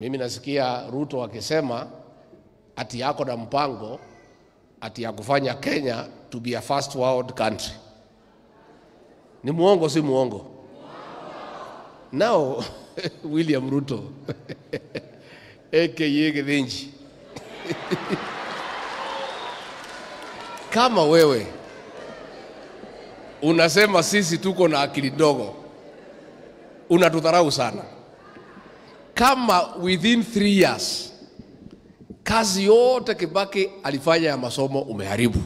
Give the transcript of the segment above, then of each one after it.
Mimi nasikia Ruto akisema ati yako na mpango ati ya kufanya Kenya to be a first world country. Ni muongo si muongo? Now William Ruto aka Githinji kama wewe unasema sisi tuko na akili ndogo, unatudharau sana. Kama within 3 years kazi yote Kibaki alifanya ya masomo umeharibu,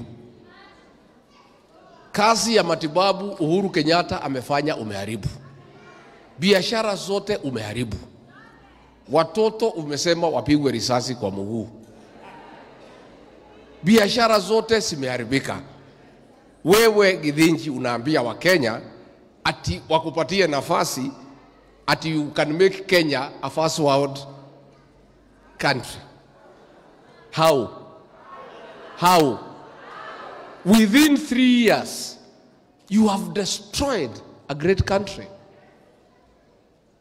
kazi ya matibabu Uhuru Kenyatta amefanya umeharibu, biashara zote umeharibu, watoto umesema wapigwe risasi kwa mguu, biashara zote zimeharibika. Wewe Githinji unaambia Wakenya ati wakupatie nafasi ati you can make Kenya a first world country. How? How? Within 3 years, you have destroyed a great country.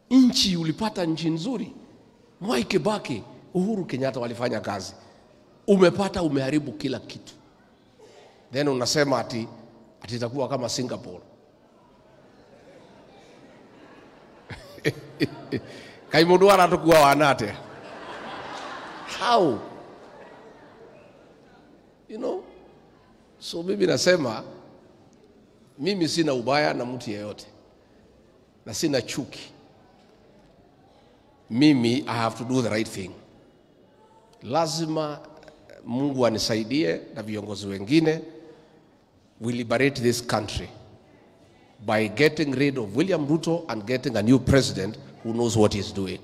Nchi ulipata nchi nzuri. Mwai Kibaki, Uhuru Kenyatta walifanya kazi. Umepata, umeharibu kila kitu. Then unasema ati itakuwa kama Singapore. Kai mundu aratukua wanate. How? You know? So mimi nasema mimi sina ubaya na mtu yeyote. Na sina chuki. Mimi I have to do the right thing. Lazima Mungu anisaidie na viongozi wengine, we liberate this country by getting rid of William Ruto and getting a new president who knows what he's doing.